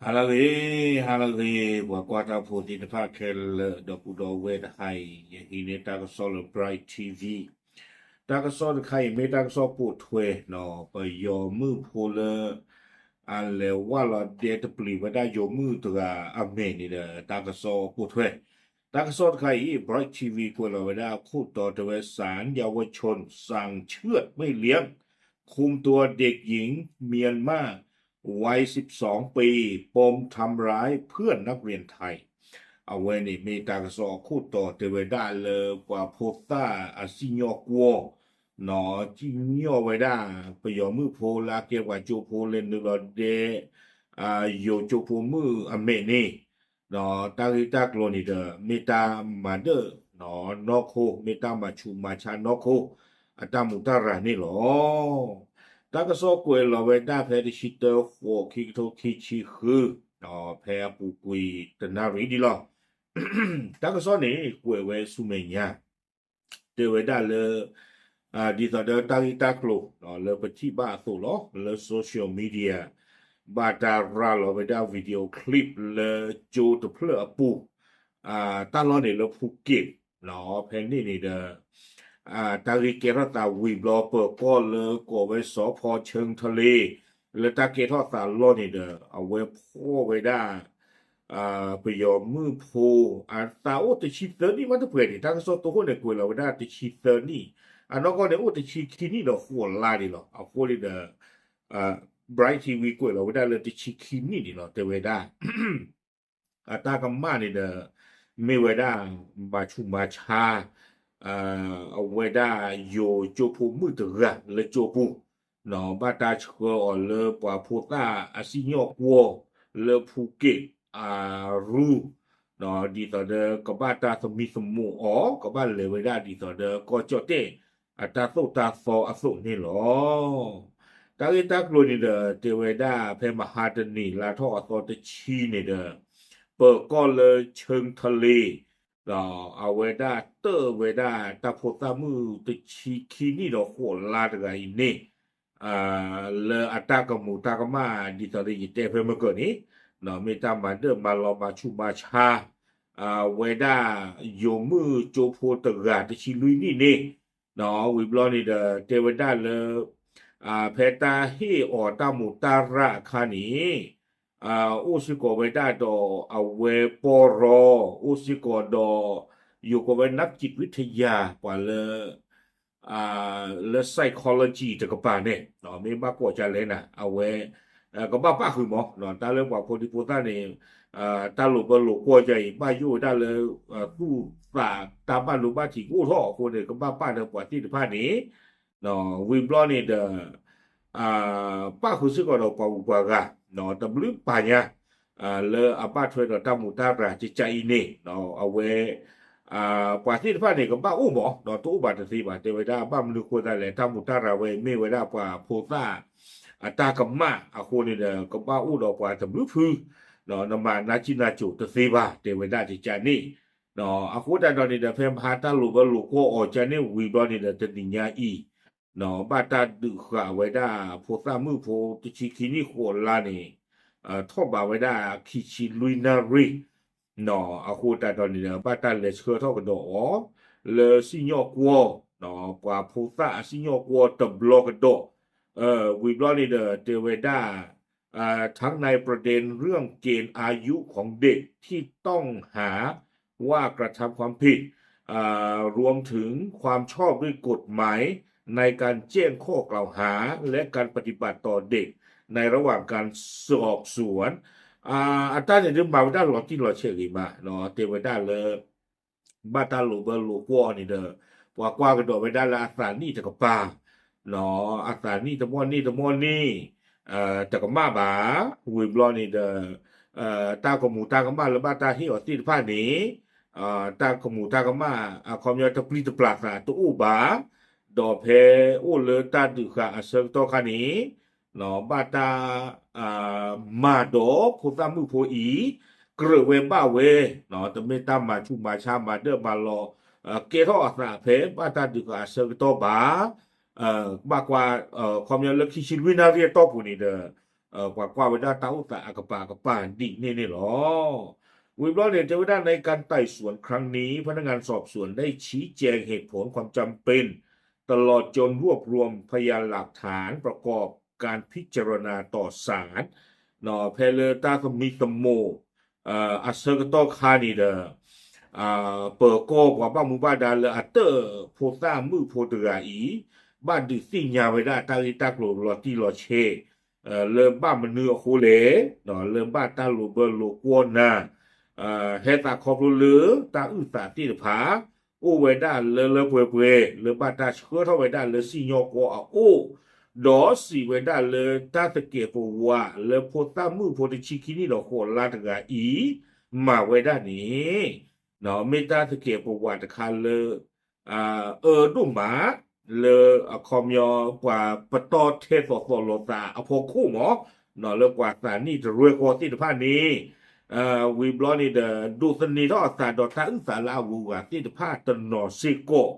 ဟါလၢအဂ့ၤ, ဟါလၢအဂ့ၤ, ပှၤကွၢ်တၢ်ဖိသ့ၣ်တဖၣ်ခဲလၢာ် ဒီပုၢ်ဒီဝဲၢ်တဟါအံၤ ယဟံးန့ၢ်တၢ်ကစီၣ်လၢ Bright T V တၢ်ကစီၣ်တခါအံၤမ့ၢ်တၢ်ကစီၣ်ပိာ်ထွဲနီၤ, ပယီၤမုၣ်ဖိလၢ အလဲၤဝၢ်လီၤဒဲတပျံၤဝဲဒၣ်ယိၤမုၣ်တဂၤအမဲာ်န့ၣ်ဒီး တၢ်ကစီၣ်ပိာ်ထွဲ, တၢ်ကစီၣ်တခါအံၤ Bright T V ကွဲးလီၤဝဲဒၣ်ခိၣ်တီတဲဝဲ ศาลเยาวชนสั่งเฉือดแม่เลี้ยง คุมตัวเด็กหญิงเมียนมาวัยสิบสองปี ปมทำร้ายเพื่อนนักเรียนไทย အဝဲန့ၣ်မ့ၢ်တၢ်ကစီၣ်အခိၣ်တီတဲဝဲဒၣ်လၢပှၤဖိသၣ်အစံၣ်ညီၣ်ကွီၢ် နီၤစံၣ်ညီၣ်ဝဲဒၣ် ပယီၤမုၣ်ဖိလၢအကဲပှၤကၠိဖိလၢနုာ်လီၤဒဲ ယိၤကၠိဖိမုၣ်အမဲာ်န့ၣ် တၢ်ဂ့ၢ်တၢ်ကျိၤန့ၣ်ဒီး မ့ၢ်တၢ်မၤဒၢၣ်နီၢ်ခိ မ့ၢ်တၢ်မၤဆူးမၤဆါနီၢ်ခိ အတၢ်မူးတၢ်ရၤန့ၣ်လီၤ. တၢ်ကစီၣ်ကွဲးလီၤဝဲဒၣ်ဖဲတဆံတၢ ဃိး ခံကထိခံဆံဃု ဖဲအပူၤကွံာ်တနၣ်ရံၣ်ဒံးလီၤ. တၢ်ကစီၣ်န့ၣ် ကွဲးဝဲဆူမဲာ်ညါ တဲဝဲဒၣ်လၢ ဒ်သိးဒီးတၢ်ဂ့ၢ်တၢ်ကျိၤ လၢပထံၣ်ဘၣ်အသိးလီၤ လၢ social media ဘၣ်တၢ်ရၤလီၤဝဲဒၣ် video clip လၢကၠိတဖျၢၣ်အပူၤ တၢ်လီၢ်န့ၣ်လၢဖူက့း ဖဲန့ၣ်န့ၣ်ဒီး တၢ်ဂ့ၢ်ကဲထီၣ်သးဝံၤဘျီ ပၢၤကီၢ်လၢကိးဝဲစီၤဖီဆၢထလ့ လၢတၢ်ကဲထီၣ်သးလီၢ်န့ၣ်ဒီး အဝဲဖီၣ်ဝဲဒၣ် ပယီၤမုၣ်ဖိ အသးအိၣ်တဆံသၢနံၣ်မးတပှဲၤန့ၣ် တၢ်ကစီၣ်တိခိၣ်န့ၣ် ကွဲးလီၤဝဲဒၣ်တဆံသၢနံၣ် အနီၢ်ကီၢ်န့ၣ် အိၣ်တဆံခံနံၣ်ဒီးဃိးလါန့ၣ်လီၤ. အဃိန့ၣ်ဒီး Bright T V ကွဲးလီၤဝဲဒၣ်လၢတဆံခံနံၣ်န့ၣ်လီၤ တဲဝဲဒၣ် အတၢ်ကမၣ်န့ၣ်ဒီး မ့ၢ်ဝဲဒၣ် မၤဆူးမၤဆါ အဝဲဒၣ်ယိၤကၠိဖိမုၣ်တဂၤလၢကၠိပူၤ ဘၣ်တၢ်ဆှၢအီၤလၢပှၤဖိသၣ်အစံၣ်ညီၣ်ကွီၢ်လၢဖူက့း အရူ ဒ်သိးဒီးကဘၣ်တၢ်သမံသမိးအီၤ ကဘၣ်လဲၤဝဲဒၣ်ဒ်သိးဒီးကီၢ်ကၠီၣ်တဲၣ် အတၢ်သိၣ်တၢ်သီအသိးန့ၣ်လီၤ. တၢ်ဂ့ၢ်တၢ်ကျိၤန့ၣ်ဒီး တဲဝဲဒၣ်ဖဲမဟါတနံၤ လါထီၣ်အသီတဆံန့ၣ်ဒီး ပၢၤကီၢ်လၢဆၢထလ့ ဒီးအဝဲဒၣ်တၢၣ်ဝဲဒၣ်တၢ်ဖိသၣ်မုၣ်တဆံခံနံၣ်ဒီးဃိးလါတဂၤအံၤန့ၣ် လၢအတၢ်ကမူးတၢ်ကမၣ် ဒ်သိးဒီးယတဲဖဲမုၢ်ကၢၢ်န့ၣ် မ့ၢ်တၢ်မၤဒၢၣ်မၤလီၤမၤဆူးမၤဆါ ဝဲဒၣ်ယိၤမုၣ်ကၠိဖိတဂၤတဆံလွံၢ်နံၣ်န့ၣ် ဝံၤဘျီန့ၣ်ဒီး တဲဝဲဒၣ်လၢ ဖဲတၢ်ဟ့ၣ်အီၤတၢ်မူးတၢ်ရၢ်အခါန့ၣ် အိၣ်စ့ၢ်ကီးဝဲဒၣ်ဒီးအဝဲပီရီ အိၣ်စ့ၢ်ကီးဒီး ယိၤကိးဝဲ นักจิตวิทยา ပှၤလၢ လၢ psychology တကပၤန့ၣ် မ့ၢ်ဘၣ်ကိးကလဲၣ်နၤ အဝဲ ကဘၣ်ပၣ်ဃုာ်မး တၢ်လၢပှၤဖိဒံဖိသၣ်န့ၣ် တၢ်လိာ်ဘၢလိာ်ကွီၢ်ယၤအံၤ ဘၣ်ယိၣ်ဝဲဒၣ်လၢ သူၣ်သးတၢ်ဘၣ်လိာ်ဘၣ်ထံးကအိၣ်ထီၣ်အဃိန့ၣ် ကဘၣ်ပၣ်ဒီးပှၤသ့ၣ်တဖၣ်န့ၣ် ဝံၤဘျီန့ၣ်ဒီး ပၣ်ဃုာ်စ့ၢ်ကီးဒီးပှၤဂုၤပှၤဂၤ တဘျုးပာ်ညါ လၢအဘၣ်ထွဲဒီးတၢ်မူးတၢ်ရၢ်ကကးအံၤန့ၣ် အဝဲ ပှၤသ့ၣ်တဖၣ်န့ၣ် ကဘၣ်အိၣ်မး တအိၣ်ဘၣ်တသ့ဘၣ် တဲဝဲဒၣ် ဘၣ်မနုၤဃိသတးလဲၣ် တၢ်မူးတၢ်ရၢ်ဝဲအံၤ မ့ၢ်ဝဲဒၣ်ပှၤဖိသၣ် အတၢ်ကမၣ်အဃိန့ၣ်ဒီး ကဘၣ်အိၣ်ဒီးပှၤတဘျုးဖု နမၤနါစံၣ်နါစိၤတသ့ဘၣ် တဲဝဲဒၣ်ကကးန့ၣ် အဃိသတးဒီးန့ၣ်ဒီး ဖဲမဟါတၢ်လိာ်ဘၢလိာ်ကွီၢ်အီၤကန့ၣ် ဝံၤဘျီန့ၣ်ဒီး တနံၤညါအံၤ ဘၣ်တၢ်ဒုးဃာ်ဝဲဒၣ် ဖိသၣ်မုၣ်ဖိတဆံခံနံၣ်ဃိးလါန့ၣ် ထီၣ်ဘးဝဲဒၣ်ခံဆံလွံၢ်နၣ်ရံၣ် အဃိသတးဒီးန့ၣ်ဒီး ဘၣ်တၢ်လဲၤဆှၢထီၣ်ကဒီးအီၤ လၢစံၣ်ညီၣ်ကွီၢ် ပှၤဖိသၣ်အစံၣ်ညီၣ်ကွီၢ်တဘျီကဒီး ဝံၤဘျီန့ၣ်ဒီး တဲဝဲဒၣ် ทั้งในประเด็นเรื่องเกณฑ์อายุของเด็กที่ต้องหาว่ากระทำความผิด รวมถึงความชอบด้วยกฎหมายในการแจ้งข้อกล่าวหา และการปฏิบัติต่อเด็กในระหว่างการสอบสวน အတၢ်န့ၣ်ဒ်မၤဝဲဒၣ်လီၤတံၢ်လီၤဆဲးဂ့ၤမး တဲဝဲဒၣ်လၢ ဘၣ်တၢ်လိာ်ဘၢလိာ်ကွီၢ်န့ၣ်ဒီး ပှၤကွၢ်ကဒီးဝဲဒၣ်လၢအသးနံၣ်တကပၤ အသးနံၣ်တမီၢ်န့ၢ်တမီၢ်န့ၢ် တကမၣ်ဘၣ် ဝံၤဘျီန့ၣ်ဒီး တၢ်ကမူးတၢ်ကမၣ်လၢဘၣ်တၢ်ဟ့ၣ်အီၤသ့ၣ်တဖၣ်န့ၣ် တၢ်ကမူးတၢ်ကမၣ် အခီပညီတပျံၤတပျၢ်သးတအိၣ်ဘၣ် ဒီးဖဲအိၣ်လၢတၢ်ဒုးဃာ်အဆၢကတီၢ်ခါန့ၣ် ဘၣ်တၢ် မၤဒီးဖိသၣ်မုၣ်ဖိအံၤ ကြၢးဝဲဘၣ်ဝဲ တမ့ၢ်တၢ်မၤဆူးမၤဆါမၤဒၢၣ်မၤလီၤ ကဲထီၣ်အသးဖဲဘၣ်တၢ်ဒုးဃာ်အဆၢကတီၢ်ဘၣ် ဘၣ်ကွၢ် ခီပညီလၢခံဆံလွံၢ်နၣ်ရံၣ်အတီၢ်ပူၤန့ၣ်ဒီး ပှၤကွၢ်ဝဲဒၣ်တၢ်အိၣ်သးအကပၤကပၤဒ်န့ၣ်န့ၣ်လီၤ. ဝံၤဘျီန့ၣ် တဲဝဲဒၣ် ในการไต่สวนครั้งนี้ พนักงานสอบสวนได้ชี้แจงเหตุผลความจำเป็น ตลอดจนรวบรวมพยานหลักฐานประกอบการพิจารณาต่อศาล ဖဲလၢတၢ်သမံသမိး အဆၢကတီၢ်ခါန့ၣ်ဒီး ပၢၤကီၢ်ပှၤဘၣ်မူဘၣ်ဒါလၢအတၢၣ်ဖိသၣ်မုၣ်ဖိတဂၤအံၤ ဘၣ်ဒုးသ့ၣ်ညါဝဲဒၣ်တၢ်ဂ့ၢ်တၢ်ကျိၤလီၤတံၢ်လီၤဆဲး လၢဘၣ်မနုၤအဃိလဲၣ်, လၢဘၣ်တၢ်လိာ်ဘၢလိာ်ကွီၢ်နၤ ဟဲသးခီဖျိလၢတၢ်အုၣ်သးသ့ၣ်တဖၣ် အိၣ်ဝဲဒၣ်လၢလၢပှဲၤပှဲၤ လၢဘၣ်တၢ်ဆှၢထီၣ်ဝဲဒၣ်လၢစံၣ်ညီၣ်ကွီၢ်အအိၣ်, ဒီးစံးဝဲဒၣ်လၢတၢ်သကဲးပဝးလၢဖိသၣ်မုၣ်ဖိတဆံခံနံၣ်ဒီးဃိးလါတဂၤအံၤ မၤဝဲဒၣ်န့ၣ် မ့ၢ်တၢ်သကဲးပဝးတခါလၢ အၢဒိၣ်မး လၢအခီပညီ ပှၤပတီၢ်ထဲသိးသိးလိာ်သးအဖီခိၣ်မး, လၢပှၤသးနံၣ်တရဲၣ်ဃီသ့ၣ်တဖၣ်န့ၣ် ဝံၤဘျီန့ၣ်ဒီး ဒိးသန့ၤထီၣ်အသးဒီးတၢ်အုၣ်သးလၢအဂုၤအဂၤသ့ၣ်တဖၣ်တနီၤစ့ၢ်ကီး,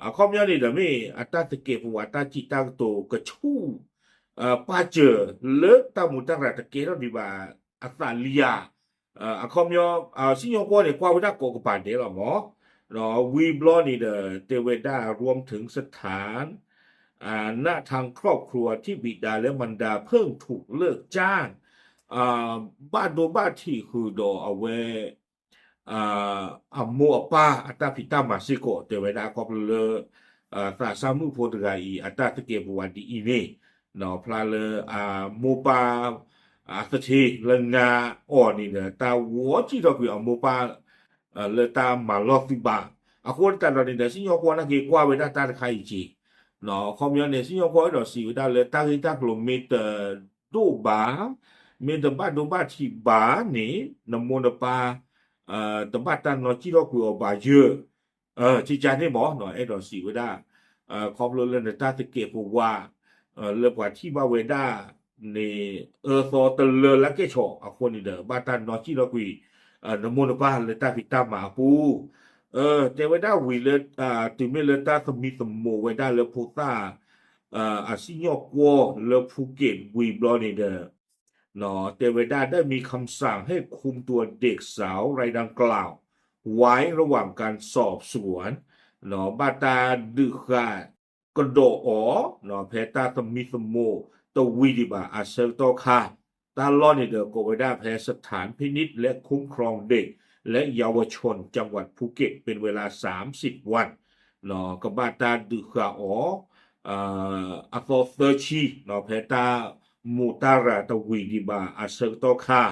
အခီပညီန့ၣ်ဒီးမ့ၢ်အတၢ်သကဲးပဝးတၢ်စံးတၢ်ကတိၤကဆူၣ် ပၢ်စၢၤလၢတၢ်မူတၢ်ရၤတကဲထီၣ်ဒံးဘၣ်အသးလံဧါ, အခီပညီ စံၣ်ညီၣ်ကွီၢ်န့ၣ် ကွၢ်ဝဲဒၣ်ကိးကပၤဒဲးလီၤမး, ဝံၤဘျီန့ၣ်ဒီး တဲဝဲဒၣ် รวมถึงสถานะทางครอบครัวที่บิดาและมารดาเพิ่งถูกเลิกจ้าง ဘၣ်ဒိဘၣ်ထံးဃုာ်ဒီးအဝဲ အမိၢ်အပၢ်အတၢ်ဖံးတၢ်မၤစ့ၢ်ကီး တဲဝဲဒၣ်ခီဖျိလၢ သးစၢ်မုၣ်ဖိတဂၤအံၤ အတၢ်သကဲးပဝးဒ်အံၤန့ၣ်, ဖျါလၢအမိၢ်ပၢ် အသထ့လၢငါအီၤန့ၣ်ဒီး တၢ်ဂီၤစံၣ်ထီၣ်ကွံာ်အမိၢ်ပၢ် လၢတၢ်မၤလီၢ်သုးဘၣ်, အဃိသတးဒီးန့ၣ်ဒီး စံၣ်ညီၣ်ကွီၢ်နာ်က့ၤကွၢ်ဝဲဒၣ်တၢ်တခါအံၤက့ၤ, အခီပညီန့ၣ် စံၣ်ညီၣ်ကွီၢ်အဲၣ်ဒိးစံးဝဲဒၣ်လၢတၢ်ဂ့ၢ်တၢ်ကျိၤမ့ၢ်တဒိၣ်ဘၣ်, မ့ၢ်တဘၣ်ဒိဘၣ်ထံးဘၣ်န့ၣ် နမိၢ်နပၢ် တဘၣ်တၢ်နီၣ်စံၣ်ထီၣ်ကွံာ်အီၤဘၣ်ယၢၢ် ကကန့ၣ်မး အဲၣ်ဒိးစံးဝဲဒၣ် ခီဖျိလၢနတၢ်သကဲးပဝး လၢပှၤထံၣ်ဘၣ်ဝဲဒၣ်န့ၣ် အၢသီတလၢလၢကဲၣ်ဆိးအဃိန့ၣ်ဒီး ဘၣ်တၢ်နီၣ်စံၣ်ထီၣ်ကွံာ် နမိၢ်နပၢ်လၢတၢ်ဖံးတၢ်မၤအပူၤ, တဲဝဲဒၣ်ဝံၤလၢ တုၤမ့ၢ်လၢတၢ်သမံသမိးဝဲဒၣ်လၢဖိသၣ် အစံၣ်ညီၣ်ကွီၢ်လၢဖူက့းဝံၤဘျီန့ၣ်ဒီး တဲဝဲဒၣ် ได้มีคำสั่งให้คุมตัวเด็กสาวรายดังกล่าวไว้ระหว่างการสอบสวน ဘၣ်တၢ်ဒုးဃာ်ကဒီးအီၤ ဖဲတၢ်သမံသမိးတဝံၤဒံးဘၣ်အဆၢကတီၢ်ခါ, တၢ်လီၢ်န့ၣ်ဒီးကိးဝဲဒၣ်ဖဲ สถานพินิจและคุ้มครองเด็กและเยาวชนจังหวัดภูเก็ตเป็นเวลาสามสิบวัน ကဘၣ်တၢ်ဒုးဃာ်အီၤ အသီသၢဆံ ဖဲတၢ်မူးတၢ်ရၤတဝံၤဒံးဘၣ်အဆၢကတီၢ်ခါ,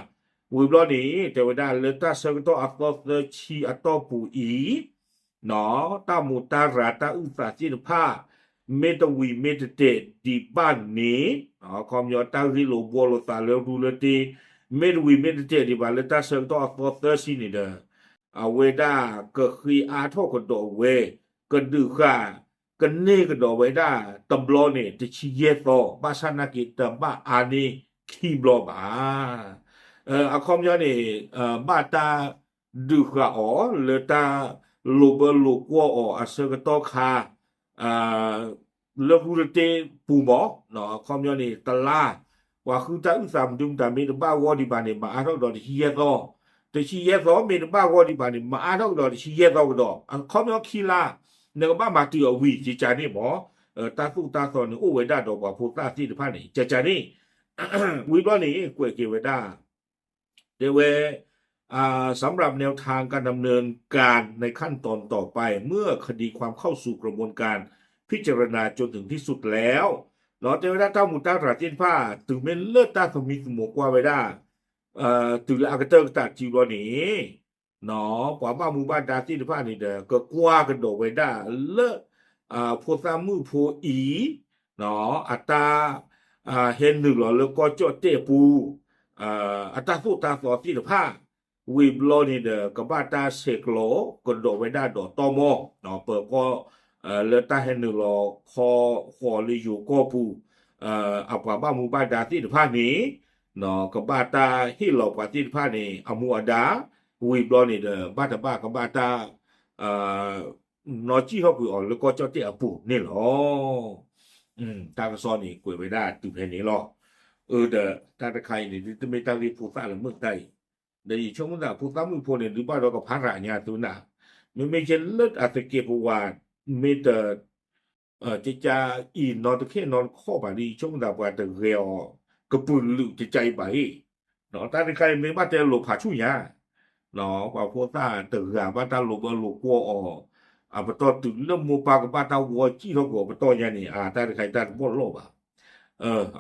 ဝံၤဘျီန့ၣ် တဲဝဲဒၣ်လၢတၢ်ဆၢကတီၢ်အသီသၢဆံအတီၢ်ပူၤအံၤ တၢ်မူးတၢ်ရၤတၢ်အုၣ်သးသ့ၣ်တဖၣ် မ့ၢ်တဝံၤမ့ၢ်တတဲာ်ဒံးဘၣ်န့ၣ် ခီပညီတၢ်ဂ့ၢ်လိာ်ဘှီလိာ်သးလၢရူလၢတ့ မ့ၢ်တဝံၤမ့ၢ်တတဲာ်ဒံးဘၣ်လၢတၢ်ဆၢကတီၢ်အသီသၢဆံန့ၣ်ဒီး အဝဲဒၣ်ကဃ့အါထီၣ်ကဒီးဝဲ ကဒုးဃာ် ကန့ၢ်ကဒီးဝဲဒၣ်တဘျီန့ၣ် တဆံယဲၢ်သီ ဘၣ်ဆၣ်နာ်က့ၤတဘၣ်အါန့ၢ်ခံဘျီဘၣ်. အခီပညီန့ၣ် ဘၣ်တၢ်ဒုးဃာ်အီၤလၢတၢ်လိာ်ဘၢလိာ်ကွီၢ်အီၤအဆၢကတီၢ်ခါ လၢရူလၢတ့ပူၤမး, အခီပညီန့ၣ် တလါ ပှၤဃုတၢ်အုၣ်သးမနုၤမတၤ မ့ၢ်တဘၣ်ဂီၢ်ဒံးဘၣ်န့ၣ် မၤအါထီၣ်ကဒီးတဆံယဲၢ်သီ, တဆံယဲၢ်သီ မ့ၢ်တဘၣ်ဂီၢ်ဒံးဘၣ်န့ၣ် မၤအါထီၣ်ကဒီးတဆံယဲၢ်သီကဒီး အခီပညီခံလါ နကဘၣ်မၤတုၤအဝံၤ ကကန့ၣ်မး, တၢ်သိၣ်တၢ်သီန့ၣ် အိၣ်ဝဲဒၣ်ဒီးပှၤဖိသၣ်သ့ၣ်တဖၣ်န့ၣ် ကကန့ၣ် ဝံၤဘျီန့ၣ် ကွဲးက့ၤဝဲဒၣ် တဲဝဲ สำหรับแนวทางการดำเนินการในขั้นตอนต่อไป เมื่อคดีความเข้าสู่กระบวนการพิจารณาจนถึงที่สุดแล้ว တဲဝဲဒၣ်တၢ်မူးတၢ်ရၤသ့ၣ်တဖၣ် တုၤမ့ၢ်လၢတၢ်သမံသမိးကွၢ်ဝဲဒၣ် တုၤလၢအကတၢၢ်ကတၢၢ်စုဘျီန့ၣ် ပှၤဘၣ်မူဘၣ်ဒါသ့ၣ်တဖၣ်န့ၣ်ဒီး ကကွၢ်ကဒီးဝဲဒၣ်လၢ ဖိသၣ်မုၣ်ဖိအံၤ အတၢ် ဟဲနုာ်လီၤလၢကီၢ်ကၠီၣ်တဲၣ်အပူၤ အတၢ်သိၣ်တၢ်သီသ့ၣ်တဖၣ် ဝံၤဘျီန့ၣ်ဒီး ကဘၣ်တၢ်ဆဲးကျိးကဒီးဝဲဒၣ်ဒီးတီမီၢ် ပၢၤကီၢ် လၢတၢ်ဟဲနုာ်လီၤခီဃီၤလၢယိၤကီၢ်ပူၤ အပှၤဘၣ်မူဘၣ်ဒါသ့ၣ်တဖၣ်န့ၣ် ကဘၣ်တၢ်ဟ့ၣ်လီၤပှၤသ့ၣ်တဖၣ်န့ၣ် အမူအဒါ ဝံၤဘျီန့ၣ်ဒီး ဘၣ်တဘၣ်ကဘၣ်တၢ် နီၢ်ကံၣ်ထီၣ်ကွံာ်အီၤလၢကီၢ်ကၠီၣ်တဲၣ်အပူၤန့ၣ်လီၤ. တၢ်ကစီၣ်န့ၣ် ကွဲးဝဲဒၣ်တုၤဖဲန့ၣ်လီၤ. အၢ ဒီးတၢ်တခါအံၤန့ၣ် ဒ်တမ့ၢ်တၢ်ဂ့ၢ်ဖိသၣ်လၢမုာ်တၢ်အံၤ, ဒီးယဆိကမိၣ်သးဖိသၣ်မုၣ်ဖိန့ၣ် ဒုးဘၣ်ဒီးကဖးရၤညါသုနၤ, မ့မ့ၢ်ကဲလၢအသကဲးပဝး မ့ၢ်တ ကကါအံၤနီတခဲနီတခီၣ်ဘၣ်ဒီး ယဆိကမိၣ်သးပှၤတဂဲၤအီၤ ကပုာ်လုာ်ကကါအံၤဘၣ်အံၤ, တၢ်တခါအံၤမ့ၢ်ဘၣ်တဲလိာ်ဖးဆူၣ်ညါ ပှၤဖိသၣ်တဂၤဘၣ်တၢ်လိာ်ဘၢလိာ်ကွီၢ်အီၤ, အပတီၢ်တုၤလၢမိၢ်ပၢ်ကဘၣ်တၢ်ဝီစံၣ်ထီၣ်ကီးပတီၢ်ညါန့ၣ် အတၢ်တခါအံၤတၢ်တဘီၣ်လီၢ်ဘၣ်.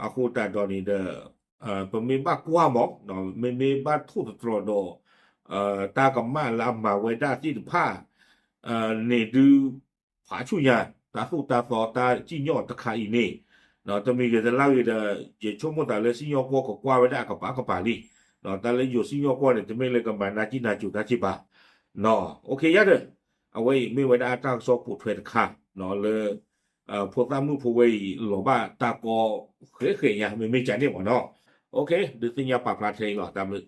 အဃိသတးဒီးန့ၣ်ဒီး ပမ့ၢ်ဘၣ်ကွၢ်မး, မ့မ့ၢ်ဘၣ်ထိၣ်သတြီၤဒီး တၢ်ကမၣ်လၢအမၤဝဲဒၣ်သ့ၣ်တဖၣ် န့ၣ်ဒုး ဖးဆူၣ်ညါ တၢ်သိၣ်တၢ်သီတၢ်စံၣ်ညီၣ်တခါအံၤန့ၣ်, တမံၤဂ့ၤတလါဂ့ၤဒီး ယဆိကမိၣ်သးလၢစံၣ်ညီၣ်ကွီၢ်ကကွၢ်ဝဲဒၣ်အကပၤကပၤလံ, တၢ်လၢယိၤစံၣ်ညီၣ်ကွီၢ်န့ၣ် တမ့ၢ်လၢကမၤနၢ်ကံၣ်နၢ်ကိၤတၢ်က့ၢ်ဘၣ်. အိၣ်ခ့ယါဒီး အဝဲအံၤမ့ၢ်ဝဲဒၣ်အတၢ်ကစီၣ်ပိာ်ထွဲတခါ လၢ ဖိသၣ်မုၣ်ဖိဝဲအံၤ လီၤဘၣ်တၢ်ကီ ဃဲးဃဲးညါ မ့မ့ၢ်ကန့ၣ်မ့ၢ်နီၤ. အိၣ်ခ့ ဒုးသ့ၣ်ညါပာ်ဖျါထဲအံၤလီၤ တၢ်ဘျုး